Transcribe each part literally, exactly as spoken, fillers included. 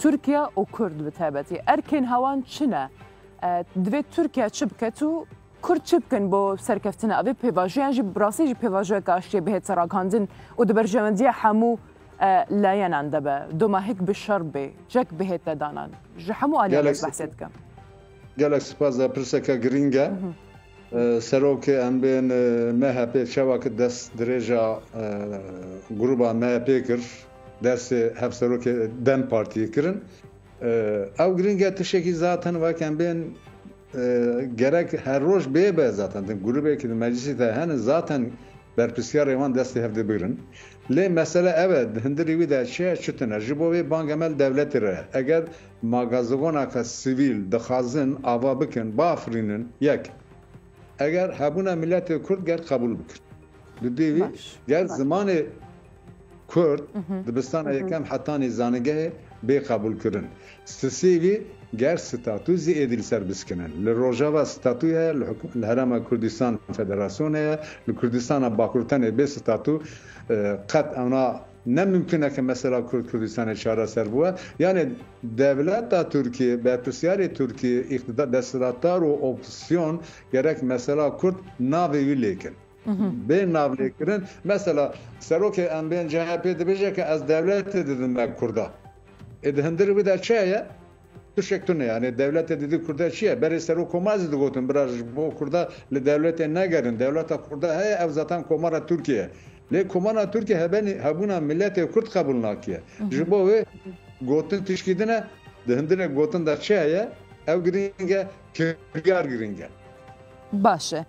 Tirkiye û Kurd bi taybetî. Erkên hewan çi ne? E, divê Tirkiye çi biket û Kurd çi bikin bo serkeftina evê pêvajoyan jî bi rastî jî pêvajoyeke aştiyê bihête ragihandin û di berjewendiya hemû, e, layenan de be. Doma hik bi şer bê, cek bihête danan. Ji hemû aliyan Gelek ez behsê dikim. Gelek spas, e, pirseke girîng e. Hı hı. E, serokê em bên, e, M H P çawa ki dest dirêja, e, gruba M H P kir, destê hevserokê DEM Partiyê kirin. E, ew girîng e, tiştekî zaten wek em bên, e, gerek her roj bê be zaten. Din grûbekî di meclisê de hene zaten berpirsiyarê wan destê hev de bigirin. Lê mesele ev e, di hundirê wî de çi ye, çi tune. Ji bo vê bang emel dewletê re ye. Eger magazigonaka sivîl dixwazin ava bikin, bafirînin, yek. Eger hebûna miletê Kurd ger qebûl bikin. Di dê wî Baş, ger baş. zimanê Kurd Hı hı. dibistana Hı hı. yekem hetanî zanîngehê bê qebûlkirin. Sisê wî ger statû zî êdî li ser biskinin. Li Rojava statû heye, li hukm-, li Herêma Kurdistan federasyon heye, li Kurdistana Bakur tenê bê statû, e, qet ewna ne mimkun e ke mesela Kurd Kurdistanê çareser bûye. Yani dewleta Tirkiye, berpirsiyarê Tirkiye, îqtida-, desthilatdar û opozisyon gerek mesela Kurd navê wî lêkin. Hı hı. Bê navlêkirin. Mesela serokê em bên C H P dibêje ke ez dewletê didim me Kurda. Ê di hundirê wî de çi heye? Tiştek tune, yani dewletê didî Kurda çi ye? Berê serok komar zî digotin, bira ji bo Kurda li dewletê negerin. Dewleta Kurda heye, ev zaten komara Tirkiye ye. Lê komara Tirkiye hebenî, hebûna miletê Kurd qebûl nakiye. Hı hı. Ji bo wê gotin tişkî din e, di hundirê gotin de çi heye? Ew girîng e, kiryar girîng e. Baş e.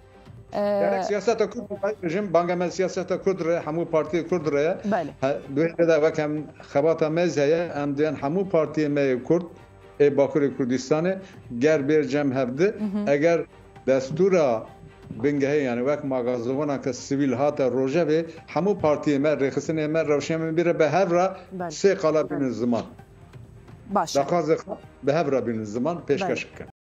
Ee, Gerek siyaseta Kurd re, rejim, banga me siyaseta Kurd re, hemû partiyê Kurd re ye. Belê. He, duhê de wek em xebata me zî heye, em duyên hemû partiyê me yê Kurd, ê Bakurê Kurdistanê, ger bêr cem hev di, Hı hı. eger destûra bingehê, yani wek magazovana ke sivîl hate rojevê, hemû partiyê me, rêxistinê me, rewşê me bîre bi hev re Belê. sê qala bînin ziman. Baş e. Daxwazê xwe bi hev re bînin ziman, pêşkeş Belê. bikin.